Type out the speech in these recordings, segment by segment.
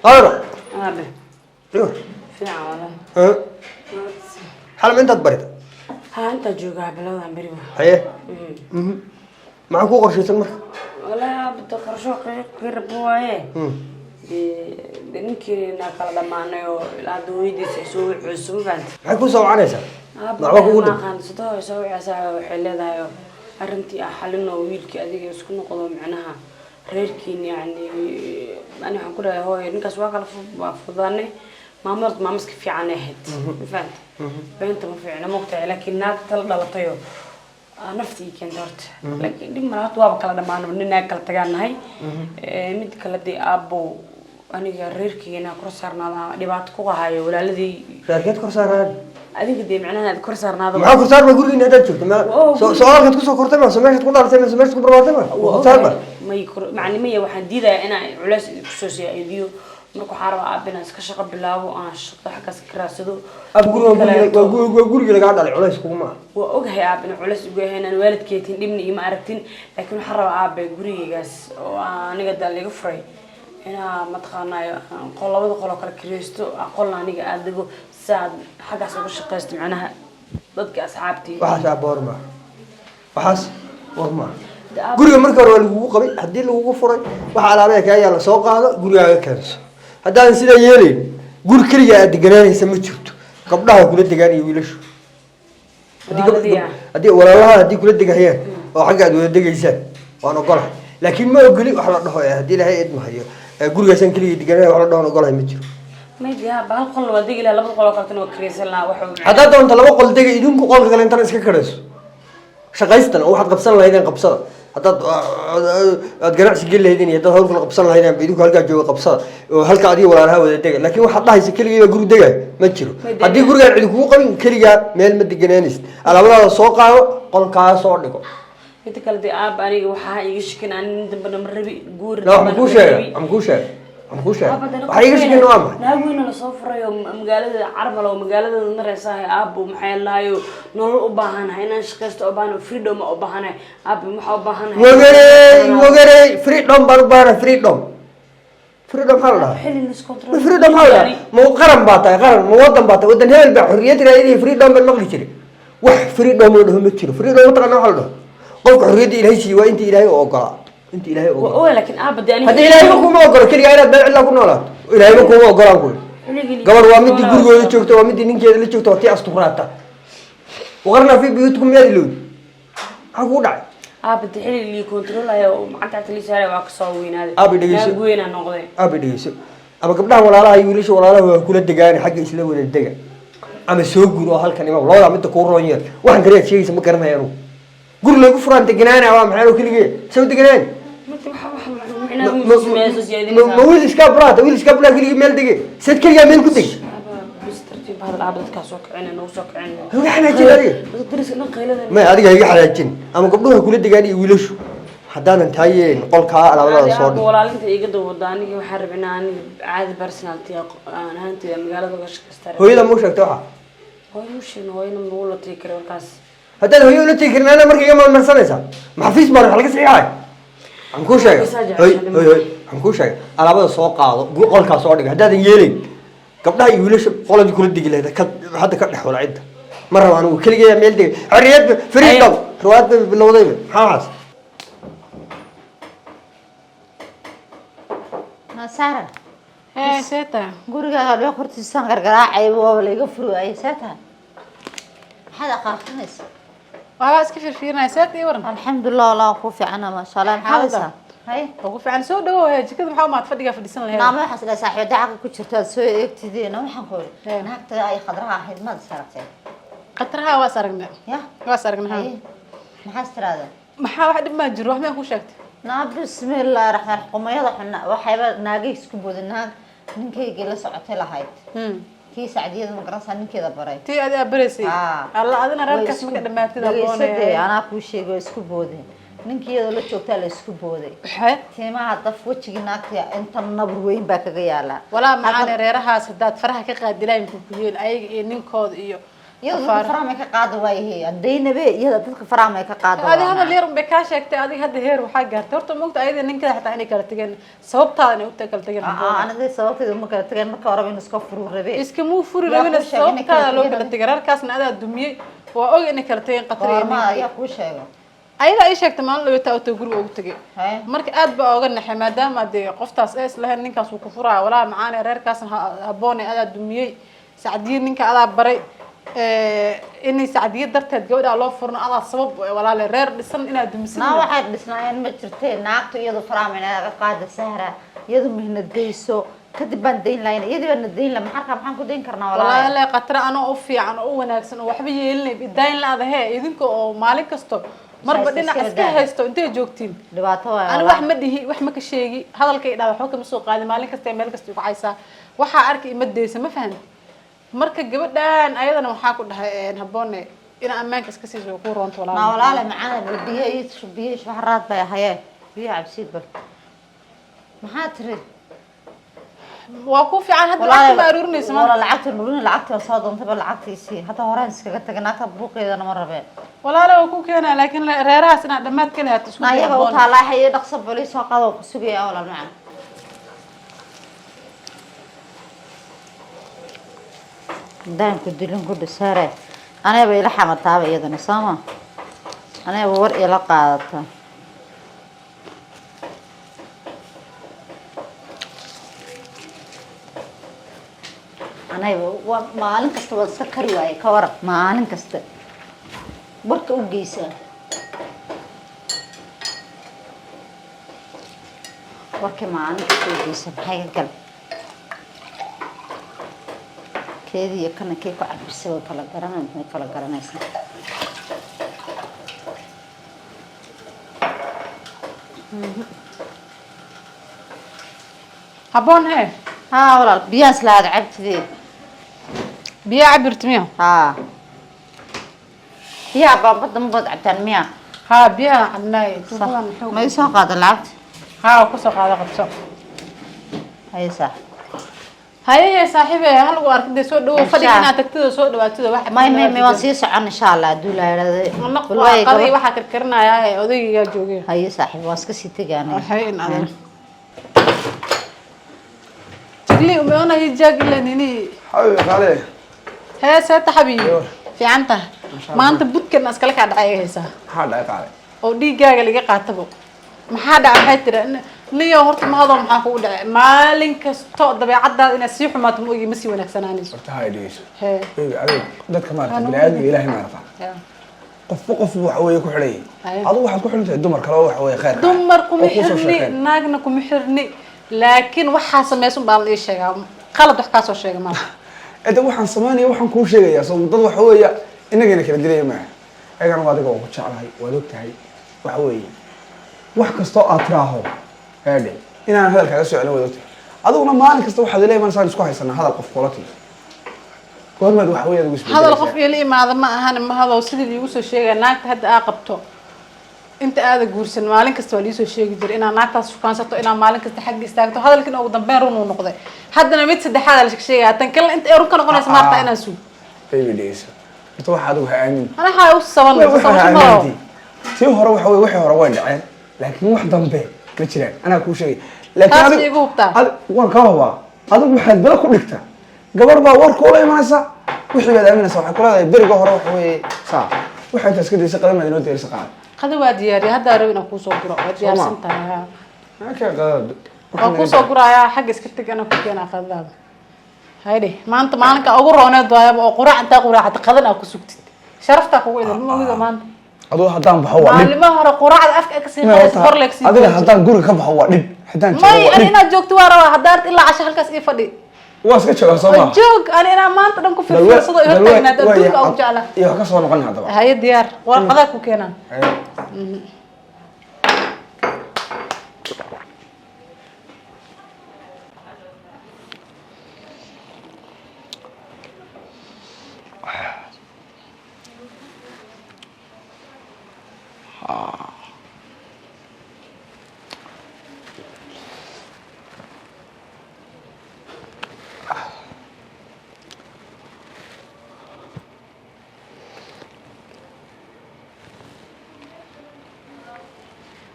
Qadro. Aabe. Iyo. Fiican walahi. Eh. Xalam intaad barida? Ha, intaa joogaa biladan beri wa. Haye. Maxaa kuu qorshaysan marka? Walahi aabe, de qorsho qirab waaye. Dee ninkiina kala dhamaanay oo ilaa hadda hooyadiisa ay soo wiceyso, ma fahanti? Maxay kuu soo wacanaysaa? Aabe, Waxba kugu dhib. ma aqaan, sidoo ay soo wiceysaa, waxay leedahay oo arrintii ah xalin oo wiilkii adiga isku noqdo, macnaha reerkiin. Yani ani waxaan ku dhahay, hooyo, ninkaas waa kala waa fudaanay, maamada maamaska fiican ay ahayd, ma fahanti? Beenta ma fiicna, mogtahay, laakiin naagta la dhalatayoo nafta ii keenta horta, laakiin dhib mala, horta waaba kala dhamaanaba, nin naag kala tagaan nahay. Mid kale dee aabbow, aniga reerkeyna kor saarnaada dhibaato ku hayo walaaladii. Reerkeed kor saaraan? Adiga dee macnaha aad kor saarnaado. Maxaa kor saar ba gurigiina haddaad joogto? Ma Oo, soo kusoo kortay, ma soo meeshaad ku dhalatay, ma soo meeshaad ku barbaartay, ma kor saar ba? May kor macni maya, waxaan diidayaa inaan culays kusoo siyaadiyo. Marka waxaan rabaa aab inaan iska shaqo bilaabo, aan shaqo xaggaas ka raadsado. Ab, guriga waa gurigii lagaa dhalay, culays kuguma aha. Waa ogahay aab in culays ugu yahay, inaan waalidkeetin dhibna ima aragtin, laakiin waxaan rabaa aabe gurigaygaas oo aniga daa laga furay inaa mataqaanaayo qol, labada qol oo kale kireysto, qolna aniga aad dego, si aad xaggaas uga shaqaysto, macnaha dadka asxaabtii. Waxaas aabba war maaha, waxaas war maaha. Guriga marka hore waa lagugu qabay, haddii lagugu furay waxa alaabaya kaa yaalla soo qaado, gurigaaga keenso. Haddaadan sidaa yeelayn, guri keligaa aad deganaanaysa ma jirto. Gabdhaha kula degaan iyo wiilashu. Haddii Walaaladii ah. Haddii walaalaha haddii kula degahayaan oo xagga aad wada degaysaan, waan ogolahay, laakiin ma ogoli wax la dhaho ee haddii Ilaahay idmahayo gurigaasaan keligii deganaya wax la dhaho ogolahay ma jiro. Maybe ha hal qol waa degi lahaa, labada qol oo kaletana waa kireysan lahaa, waxa Haddaad doonto laba qol dega idinku, qolka kale intana iska karayso, shaqaystan oo waxaad qabsan lahaydeen qabsada. Haddaad aad ganacsi geli lahaydeen iyo haddaad hawl kale qabsan lahaydeen ba, idinku halkaa jooga qabsada oo halka adiga walaalaha wada dega. Laakiin waxaad dhahaysa keligii baa guri degay ma jiro. Haddii gurigaan cidi kugu qabin, keligaa meel ma deganaanaysid. Alaabadaada soo qaado, qolkaa soo dhigo. Inta kale dee aab, aniga waxaa iga shakin, ani nin dambena ma rabi guur. Na waxaan kuu sheega, waxaan kuu sheega, waxaan kuu sheega, waxaa iga shakin waa maxay? Naag weyna lasoo furay oo magaalada Carmal oo magaalada mareysa. Aabo, maxay lahayo, nolol u baahanahay, inaan shaqaysto u baahanahay, freedom u baahanahay. Aabo, maxaa u baahanahay? Wagarey, wagarey, freedom baan u baahana. Freedom, freedom maxaa la dhahaa? Xilli lis control. Ma freedom maxaa la dhahaa? Ma qaran baa tahay? Qaran ma wadan baa tahay? Wadan hebel baa xorriyad raadinaya, freedom baan maqli jiray. Wax freedom la dhaho ma jiro. Freedom mataqaana waxa la dhaho? Qofka xorriyadda Ilaahay siiyey waa inta Ilaahay u ogolaa, inta Ilaahay u Waa ogolaa. Oga, laakiin aaba dee aniga Haddii Ilaahayba kuma ogolo keligaa inaad meel cidlaa ku noolaato, Ilaahayba kuma ogolaan kuwi. Xilligii Gabar waa midii gurigooda joogta, waa midii ninkeeda la joogta, waa tii asturaata. وقرن في بيوتكم miyaad ilowdi? Maxaa kugu dhacay? Aaba dee xilli lii controlaya oo macanta agta lii saaray waa kasoo weynaaday. Aaba, dhegeyso. Naag weynaa noqday. Aaba, dhegeyso. Ama gabdhaha walaalaha iyo wiilasha walaalaha waa kula degaani, xagga isla wada dega, ama soo guur oo halkan imaam. Labadaa midda kuu roon yeel. Waxaan kale aad sheegaysa ma garanaya anugu. Guri lagu furaan deganaana waa maxay oo keligee soo deganaani? Marka waxa micnaha uu soo siyaadinaysaa. Ma wiil iskaa buraata, wiil iskaa buraa keligii meel dege? Seed keligaa meel ku deg? Aaba, bis tartiib hadal aaba, dadkaa soo kicin, nagu soo kicin. Iga xanaajin adiga. Dariska dhan qaylada. May, adiga iga xanaajin. Ama gabdhuha kula degaan iyo wiilashu, haddaanan taayeen qolkaa alaabadaada soo Aaba, dhig. Walaalinta iga dawada, aniga waxaan rabaa inaan aniga caadi personality aan ahaanteyda magaalada uga shaqaysta. Hooyada mau sheegtay waxa? Hooyo mu sheegin, hooyana magu la tigi kara warkaas. Haddaad hooyo ula tegi karin, ana marka iga maalmarsanaysaa? Maxafiis baan wax laga saxiixay? Waxaan kuu sheegay, hoy hoy hoy, waxaan kuu sheegay, alaabada soo qaado, qolkaa soo dhiga. Haddaadan yeelayn, gabdhaha iyo wiilasha qoladii kula degi lahayd ka hadda ka dhex wala cidda. Ma rabo anigu keligeeya meel degay. Xorriyad, freedom, riwaayad bay bilowdayba. Maxaa waxaas? Nasaara. Hee, see tahay? Gurigaaga albaab hortiisaan gargaraacay, waaba la iga furi waayey. See tahay? Maxaad aqaaqinaysa? Waxbaa iska fiirfiirinaya. See tii waran? Alxamdulilah, wallah waan kuu fiicana, maasha Allah. Maxaa Xaaladda? haysaa? Hay. Ugu fiican. Soo dhawow. Hee, jikada maxaa umaad fadhigaa fadhiisan lahayd? Naama, waxaas dhahay saaxiibada xaqa ku jirto aad soo eegtideena. Waxaan ku iri, Hee. naagta ay khadraha ahayd maad is aragteen? Khatarha waa is aragnay. Ya. Waa is aragnay, ha. Haye, maxaa is tirahdeen? Maxaa, wax dhib maa jiro? Wax miyaan kuu sheegtay? Naa, bismillaahi raxmaan raxiim, qumayada xunna waxayba naagay isku booday, naag ninkaygii la socotay lahayd. Kii Sacdiyada, ma garanaysaa, ninkeeda baray? Tii adi aa baraysay? Ah. Alla, adina reerkaas Way marka dhamaatid dhegeysadee, aqoonaya. Anaa kuu sheegay, waa isku boodeen. Ninkii iyadoo la joogtaa la isku booday. Maxay? Timaha daf, wejigii naagta inta nabr weyn baa kaga yaalaa. Walaa macaane, reerahaas haddaad faraha ka qaadilayn ku yeel ayaga iyo ninkooda iyo Iyadu dadka faraha may ka qaada waayahe, hadaynabe iyada dadka faraha may ka qaada. Adi hadal yar unbay kaa sheegtay. Adiga hadda heer waxaa gaartay horta maogta ayada ninkeeda xataa inay kala tegeen, sababtaada inay u kala tegeen. Anada sababteeda uma kala tegeen, marka horeba inuu iska furuu rabe. Iskamuu furi Yaa rabina kuu sheegay inay kala sababtaada loo tegeen kala adiga? tegay, reerkaasna adaa dumiyey. Waa og inay kala tegeen Qatar iyo Goorma ninkeeda. ayaa kuu sheego? Ayadaa ii sheegtay maalin dhaweytaa otay guriga ugu tegay. Haye. Marka aad baa oga naxay, maadaama dee qoftaas ee islahayn ninkaas wuu ku furaya. Walaa macaane, reerkaasna habboone adaa dumiyey, Sacdiye ninka adaa baray. Inay Sacdiye darteed gabadhaa loo furno adaa sabab u eh, walaale reer dhisan inaad dumisid. Naa waxay dhisnaayeen ma jirtee, naagtu iyadu faraha may naga qaada Sahra, iyadu mihnadayso kadib baan dayn lahayn, iyadii baan na dayn lahayn. Maxaa maxaan ku dayn karnaa walaalahay? Walaale Qatra, anoo u fiican oo u wanaagsan oo waxba yeelinay idayn la-ada hee, idinka oo maalin kasto marba Haysta dhinac iska iska badaaya. haysto intay joogtiin. Dhibaato waay. Ani Walahi. wax ma dhihi, wax ma ka sheegi, hadalkay idhaa waxba kama soo qaadin. Maalin kasta meel kasta igu caysaa, waxaa arki ima deysa, ma fahamti? Marka gabadhan ayadana waxaa ku dhahay habboone inaa ammaanka iska siiso ku roonto. Naa Walaal walaale macaan, bal biyo ii shub, biyo ii shub, haraad bay ahayee, biyo cabsiid. Bal maxaa tiri? Waa ku fiican hadda lacagta ma aruurinaysa maanta. Walaal lacagta nurin, lacagta waa soo doontay, bal lacagtiisii hadda horaan iskaga tagay, naagta buuqeedana ma rabeen. Walaale waa ku keenaa, laakiin reerahaas inaad dhammaad ka lahato isku naa day iyaga u habboone. taalaa haye, dhaqso boliis soo qaado, ku sugaya walaal macaan. Daanku dilin ku dhisaare, anigaba ila xamataaba iyadana sooma, anigaba war ila qaadata. Anigaba waa maalin kasta waan iska kari waaye, ka waran maalin kasta warka u geysaa, warkii maalin kasta u geysa. Maxay ka gal keedii iyo kana kee ku cabisay way kala garanay, way kala garanaysaa. Habboon hee. Haa walaal, biyahaas lahaad cabtidee. Biyaa cabirta miya? Haa, biyaha baabadda ma baad cabtaan miya? Haa, biyaha cabnaay tuubadan xoog. Ma ii soo qaada lacagta? Haa, waa kusoo qaada, qabso. Haye saax. Haye saaxiibe, hal lagu arkay dee, soo dhawow fadhiga Insha. inaad tagtida soo dhawaatida wax. May waan sii socon insha Allah hadduu la yidhaahdo. Bal waay qadii gabar. Waxaa karkarinayaa ee odaygigaa joogay. Haye saaxiib, waan iska sii tegaanay. Waxay in adeer jigli umeona hijag ila nini. Xabibi qaale. Hee, seeta xabiibi? Yo. Fiican tahay. Maanta budkan iskala kaa dhacay ay haysaa. Maxaa dhacay qaale? Oo dhiiggaaga laga qaatabo, maxaa dhacay? Maxay tiri niyo horta mahadoo, maxaa kugu dhacay? Maalin kasto dabeecadaada inaad sii xumaato ma ogi, ma sii wanaagsanaanayso. Horta ha dhegeyso. Hee. Baby, adiga dadka maarata bini'aadmiga Ilaahay maarata qofba qof waxa weeye ku xidhan yahay. Haye. Adigu waxaad ku xidhan tahay dumar kale oo waxa weeye khayrka ah. Dumar kuma Oo kuu soo xirni. sheekeen. Naagna kuma xirni, laakiin waxaa samaysun baa la ii sheegaa, qalad wax kaa soo sheega maanta. Ede waxaan samaynaya, waxaan kuu sheegayaa soo dad waxa weeye inagana kala dilaya maaha. Ayagana waa adiga waan ku jeclahay, waad og tahay waxa weeye wax kastoo aad tiraaho eedhe inaan hadalkaaga soo celin, waad og tahay. Adiguna maalin kasta waxaad ila imanaysaa isku haysanaa hadal qof kula timi, goormaad waxa weeye adigu isbedelaysaa? Hadal qof iila imaada ma ahan mahadow, sidii liigu soo sheegaya naagta hadda aa qabto inta aada guursan maalin kasta waa liisoo sheegi jiray inaa naagtaas shukaansato, inaa maalin kasta xagga istaagto. Hadalkiina ugu dambeyn run uu noqday. Haddana mid saddexaad la sheegaya, tan kalena inta ay run ka noqonaysa maarta inaan sugo. Baby, dhegeyso horta, waxa adigu ha aamin. Anaxaa u saban Waxa sabasho ha maho. aaminti tii hore waxa weye wixii hore way dhaceen, laakiin wax dambe ma jiraan, anaa kuu sheegay. Laakiin Taas adigu- iigu hubtaa? Waan kaa hubaa. Adigu waxaad bala ku dhigtaa gabar baa war kuula imanaysa, wixii baad aaminaysa, waxay ku leedahay beriga hore waxa weeye saa waxay intaas ka daysa qadamaad inoo diyaarisa qaad. Qada waa diyaariya, haddaa rabo inaan kuusoo guro, waa diyaarsan tahay haa. Maxaa keen qadada? Waa kuusoo gurayaa, xagga iska teg, anaa ku keenaa qadadaada. Haydhe, maanta maalinka ugu rooneed waayaba oo quraac intaa quraacata qadan aa ku sugtid, sharaftaa kugu idin ma ogida maanta. Adigu haddaan baxo waa dhib. Maalmaha hore quraacda afka kasii Inaa qadas horta- horleeg sii adiga haddaan guriga ka baxo waa dhib, haddaan joogo may waa ani dhib. inaad joogto waa rabaa, haddaa rabto ilaa casho halkaas ii fadhi. Waa iska joogaa soo maa? Joog, ani inaa maanta dhan ku firfiirsado i hortaagnaado adduunka ugu jecla. Iyo wax ka soo noqon haddaba. Haye, diyaar, waa qadaa ku keenaan. Haye.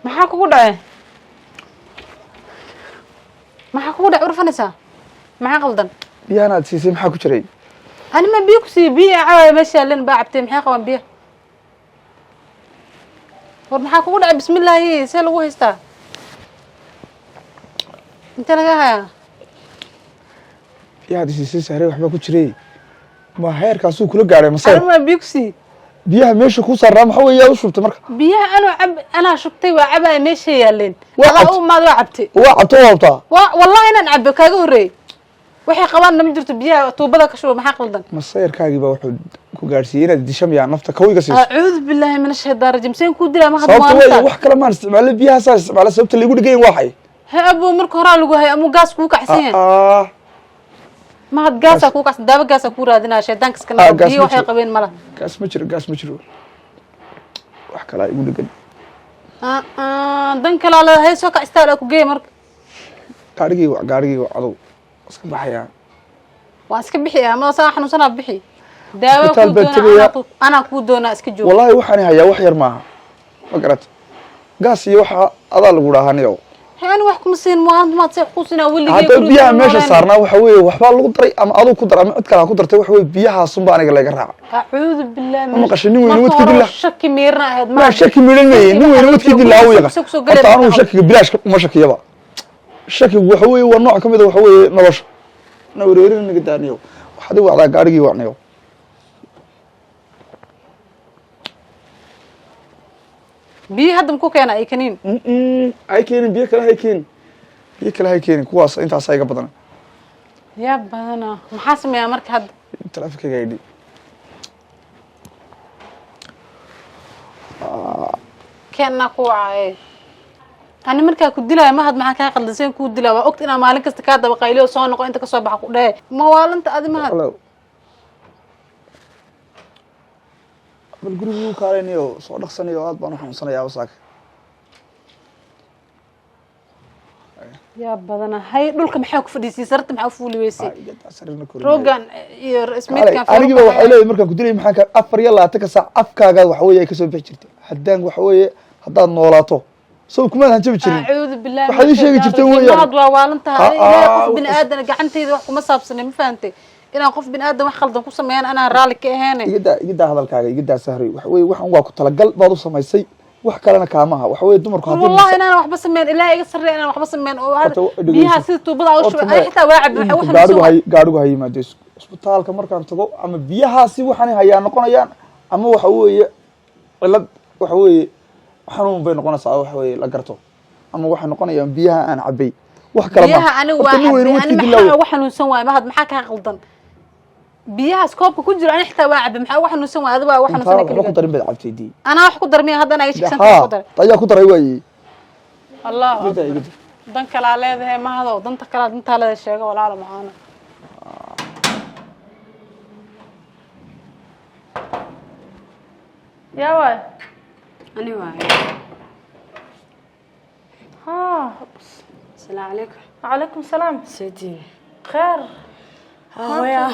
Maxaa kugu dhacay? Maxaa kugu dhacay? Urfanaysaa, maxaa qaldan? Biyahan aad siisay maxaa ku jiray? Ani ma biyo ku siiye? Biyo cawaaya meesha yaaleen baa cabtay. Maxay qabaan biyo? War maxaa kugu dhacay? Bismillaahi, see lagu haystaa? Intee laga hayaa? Biyahaad siisay sahre, waxbaa ku jiray. Ma heerkaasuu kula gaadhay masayr? Ani ma biyo ku siiye? Biyaha meesha kuu saarnaa maxaa weeye? Yaad u shubtay marka? Biyaha anuu cab, anaa shubtay, waa cabaaya, meesha yaaleen. Waa adaa cabtay. U imaad, waa cabtay. Waa cabto, waa habtaa. Wa wallahi inaan cabo kaaga horreeyey. Waxay qabaan nama jirto, biyaha tuubada ka shuba. Maxaa qaldan? Masayrkaagii baa wuxuu ku gaadhsiiyey inaad disha miyaa nafta kawiga siiso? Acuudu billahi min ashaytaan rajiim. Seen kuu dilaa ma hadda? Sababta weeye Maalinta wax kale maan isticmaalay, biyahaasaa isticmaalay. Sababta laygu dhigayn waxay He abo, marka horaa lagu hayo amuu gaas kuu kacsan yahay. Ah. Mahad, gaasaa kuu kacsan, daawo gaasaa kuu raadinaya. Shaydaanka iska Ah, naqo. gaas Biyo ma waxay jiro. qabeen mala. Gaas ma jiro, gaas ma jiro, wax kalaa igu dhigan. Ah, ah, dan kalaa leedahay. Soo kac, istaal ku geey marka. Gaarigii wa, gaarigii wa, adow iska baxayaa. Waan iska bixi, ama saa xanuunsanaa bixi. Daawo Isbitaal kuu baan doonaa. tegayaa. Anaa kuu doonaa, iska joog. Wallaahi waxaan hayaa wax yar maaha, ma garat? Gaas iyo waxa adaa lagu dhahaa niyow. He, ani wax kuma siin maalinta, maad see ku siinaa weligay. Hadda Guriga biyaha ku meesha nooleen. saarnaa waxa weeye waxbaa lagu daray, ama aduu ku dar ama cid kale ha ku dartay. Waxa weeye biyahaasunba aniga layga raaca. Acuudu billahi. Ma maqashay nin weyne Marka wadkii hore dilaa? Shaki miirna ahayd. Maa shaki midhan meye, nin weyne wadkii dilaa u yaqa. Horta anugu shakiga bilaashka uma shakiyaba. Shakigu waxa weeye waa nooc ka mid a waxa weeye nolosha na wareerin naga daaniyow. Waxaad i wacdaa gaarigii wacniyow. Biyo hadda maku keena ay kaniin? Hay keenin biyo kale, hay keenin biyo kale, hay keenin kuwaas. Intaasaa iga badan. Yaa badana, maxaa sameeyaa marka hadda? Taleefonkayga idhi. Keenna ku wacaaye. Ani markaa ku dilaayo mahad, maxaa kaa qaldan? Kuu dilaa waa ogta inaa maalin kasta kaa daba qayliyo, soo noqo, inta kasoo baxa ku dhehe. Ma waalinta adi mahad? Hello. Bal guriga u kaaleynayo, soo dhaqsanayo, aad baan u xanuunsanayaa wasaaka. Yaa badana, hay dhulka maxaa ku fadhiisiyey? Sarta maxaa u fuuli weysay? Rogan Roogan iyo ismiidkan. Anigiiba waxay leeyihin markaan ku dilay maxaan ka 24-ka saac afkaaga waxa weeye ay kasoo bixi jirtay. Haddaan waxa weeye haddaad noolaato sow kumaad hanjabi jirin? Acuudu billahi. Waxaad ii sheegi jirtay weeyaan. Mahad, waa waalantahay. Ah, Ilaahay ah, qof bini aadan gacantayda wax kuma saabsanay, ma fahantay? Inaan qof bini aadan wax khaldan ku sameeyaan anaan raalli ka ahayn. Iga daa, iga daa hadalkaaga, iga daa sahray. Waxa weeye waxaan waa ku talagal baad u samaysay, wax kalena kaama aha. Waxa weeye dumarku haddii Wallahi inaan waxba sameyn, ilaahay iga sarreeya inaan waxba sameyn oo Horta, dhegeyso. biyaha sida tuubada u Horta shubay maya, ay xitaa waa cabbi imika waxa gaarigu hay, gaarigu ha yimaado isbitaalka markaan tago, ama biyahaasi waxaan hayaa noqonayaan, ama waxa weeye cilad, waxa weeye xanuun bay noqonaysaa, waxa weeye la garto, ama waxay noqonayaan biyaha aan cabay, wax kale biyaha maaha. aniga Horta waa nin weyne cabay ani wadkii maxaa dilaawe. uga xanuunsan waay mahad? Maxaa kaa qaldan? Biyahaas koobka ku jira ani xitaa waa cabay, maxaa uga xanuunsan waay? Adiga waa uga Intaan xanuunsan waxba ku keligaa. darin baad cabtay dii. Anaa wax ku darmiya? Hadda anaa iga shiksan Ha ku daray. Ayaa ku daray waaye. Allah. Iga daa, iga daa. Dan kalaa leedahay mahadow, danta kalaa, dantaa leedahay sheego walaalo macaana. Yaa waay? Ani waayo. Haa. Asalaamu calaykum. Calaykum salaam. Seetiin? Kheer. Ha hooya.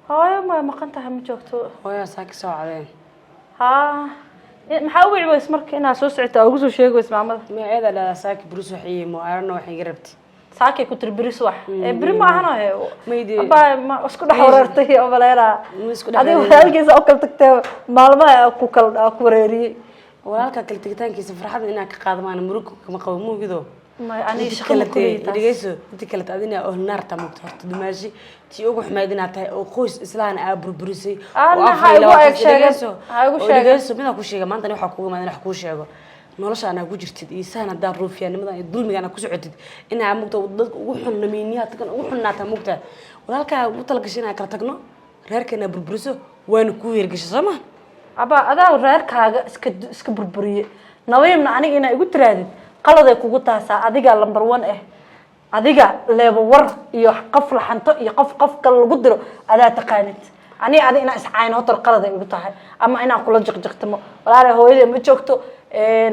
Hooyo ma maqan tahay? Ma joogto. Hooya saa ka soo cadeen. Haa, maxaa u wici weys marka inaad soo socota ugu soo sheegi weys maamada? Magaceeda dhahdaa saaki burus waxii mo arano waxay iga rabti. Saakay ku tiri beri subax ee beri ma ahano he. Maydi- Abaa ma isku dhex wareertay oo maleynaa. Ma isku dhex Adiga wareerin. walaalkiisa u kala tagtee maalmaha ku kala ku wareeriyey. Walaalka kala tegitaankiisa farxadda inaan ka qaado maana murug kama qabo muugido. May ani Inti shaqo ma kalete kuleeyahay taas. Dhegeyso, inti kalete adina oo naarta mugta horta dumaashi tii ugu xumayd inaad tahay oo qoys islaana aa burburisay oo Anna afar iyo ha igu labaatan eeg sheegin. dhegeyso, Ha igu oo sheegin. dhegeyso, midaan ku sheega maanta waxaa kugu imaada wax kuu sheego nolosha anaa ku jirtid iyo saan haddaa ruufiyaanimadan iyo dulmigaan aad ku socotid inaa mugta dadka ugu xun namiiniyaadkan ugu xunnaata mugta walaalkaa ugu talagashay inaan kala tagno, reerkeena burburiso, waana kuu hirgashay soo ma? Abaa adaa reerkaaga iska burburiye. Nabiimna aniga inaa igu tiraadid qaladay kugu taasaa. Adigaa number one ah, adiga leebo war iyo qof laxanto iyo qof qof kale lagu diro adaa taqaanid. Aniga adi inaa iscayno hotor qaladay igu tahay ama inaan kula jiqjiqtamo. Walaalahay, hooyadey ma joogto.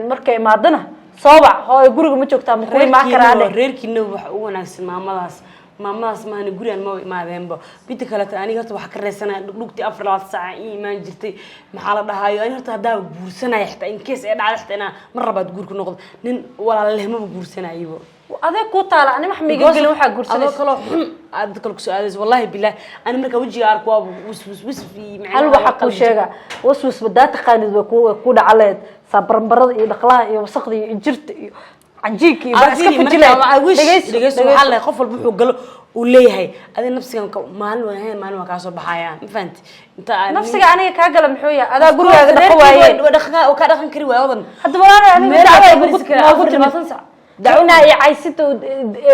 Markay imaadana soobac, hooyo guriga ma joogtaa, ma ku imaan karaa reerkiina dheh. Reerkiina waxa u wanaagsan maamadaas. Maamadaas maahane, gurigaan maba imaadeenba. Midda kaleeto, aniga horta waxaa ka reysanaya dhugdhugtii 24 saaca ii imaan jirtay. Maxaa la dhahaayo, ani horta haddaaba guursanaya, xitaa in case ay dhacda, xitaa inaa mar labaad guur ku noqdo, nin walaaleh maba guursanayibo. Adeeg kuu taala, ani wax miiga gelin waxaa Adoo guursanaysa. kaloo xun aad dad kale kusoo aadayso. Wallahi bilahi, ani markaa wejiga arko waaba wiswis wisf iyo macnaha. Hal waxaa kuu sheega, waswas badaa taqaanid way ku dhacaleed saa baranbarada iyo dhaqlaha iyo wasaqda iyo injirta iyo canjiinka iyo baa iska fujileed. Dhegeyso, dhegeyso, waxaa lahay qof walba wuxuu galo uu leeyahay. Adiga nafsigan maalin waa ahayn, maalin waa kaa soo baxayaan, ma fahanti? Inta aad Nafsiga aniga kaa gala muxuu yahay? Adaa gurigaaga dhaqo waaye. Waa kaa dhaqan kari waay odan. Hadda walaal, aniga Meel dacwo aad ay fadhiisi karaa, noogu afar timid. labaatan saac. Dacwo inaa i caysid oo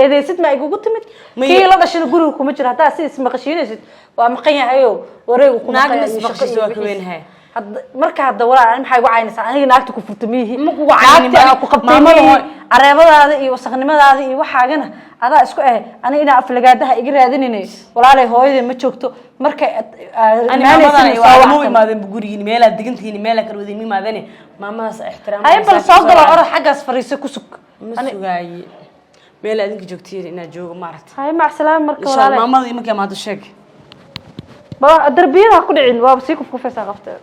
eedeysid ma igugu timid? Kii la dhashana guriga kuma jiro. Haddaa si ismaqashiinaysid, waa maqan yahayo, wareegu ku Naagna maqan yahay iyo shaqo ismaqashiisa iyo waa ka wixiis. weynahay. Hadda marka hadda walaal, ani maxaa igu caynaysaa? Aniga naagta ku furta miyihi? Ma kugu caynin, Naagti aa ku qabtay maamada miyihi? hooy. Careebadaada iyo wasaqnimadaada iyo waxaagana adaa isku eh. Aniga inaa aflagaadaha iga raadinine, walaalay, hooyadii ma joogto markay Ani imaanaysid maamadan soo waa ma wacsan. imaadeen gurigiin, meelaad degantihiin, meelaa kala wadin ma imaadeen. Maamadaas ixtiraam. Haye, bal soo galo, orod xaggaas fariiso ku sug. Ma sugaaye, meel adinka joogtiin inaad joogo maaragta. Haye, macsalaama marka. Insha Allah. Walaalay. Maamada iyo markii amaado sheeg. Ba darbiyada ha ku dhicin, waaba sii kufkufaysaa qaftee.